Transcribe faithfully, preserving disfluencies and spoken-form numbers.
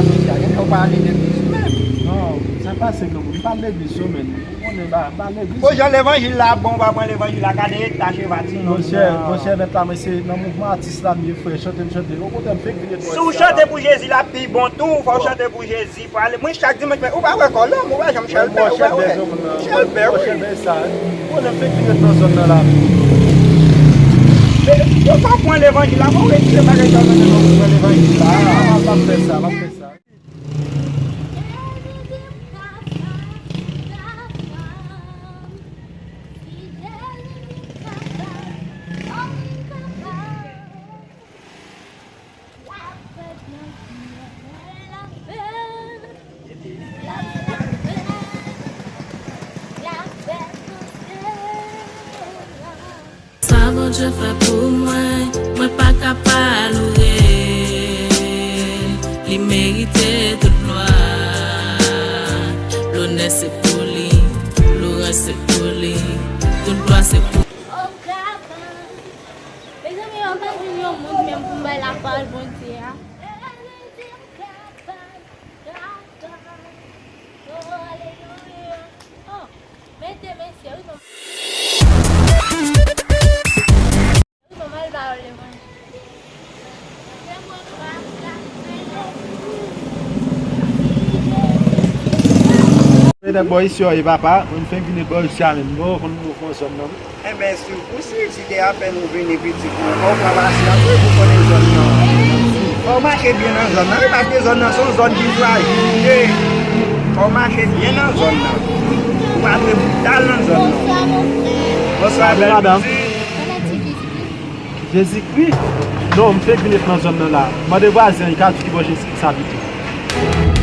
Mesye, gen lè w pa ale legliz menm. Non, sa pase granmoun, m pa legliz yo menm. Ou konnen ba, ba legliz. Bon, jan levanjil la bon, w pa pran levanjil la, gade eta cheva ti nonm nan. Monchè, monchè, mèt la, mwen se nan mouvman atis la m ye, frè, chante m chante. Okontrè, m fenk vin ret bò isit la. Si w chante pou Jezi, l ap pi bon tou, fò w chante pou Jezi. Fò ale, mwen chak dimanch, men ou pa wè kò lòm, ou pa janm chèlbè, ou pa wè. Chèlbè, wi. Chèlbè sa, wi. Bon, lè m fenk vin ret nan zòn nan la. Men, yo pa pran levanjil la, fò w retire bagay sa yo nan tèt ou, pran levanjil la. Ah, m ap fè sa, m ap fè sa. Sa Bondye fè pou mwen, mwen pa ka pa louwe l. Li merite tout glwa. Lonè se pou li, louranj se pou li, tout glwa se pou li. Mezanmi, yo pa jwenn yon moun menm pou m bay lapawòl Bondye a. Oh, alelouya. Oh, mete mesye, wi, non. Wi, non, mal pawòl levanjil. Mwen nèg bò isi yo, e papa, mwen fenk vin bò isi a menm, bon, konn nou fon zòn nan. Enben, si w, si, si te apèn ou vini pitit mwen, fò w pran pasyans wi pou konnen zòn nan. Fò w mache byen nan zòn nan wi, paske zòn nan se yon zòn ki frajil li ye. Fò w mache byen nan zòn nan. Ou pa dwe boutal nan zòn nan. Bonswa, bèl pitit. Jezikri? Non, m fenk vin nan zòn nan la. Mande vwazen an, li ka di ki bò Jezikri sa pito.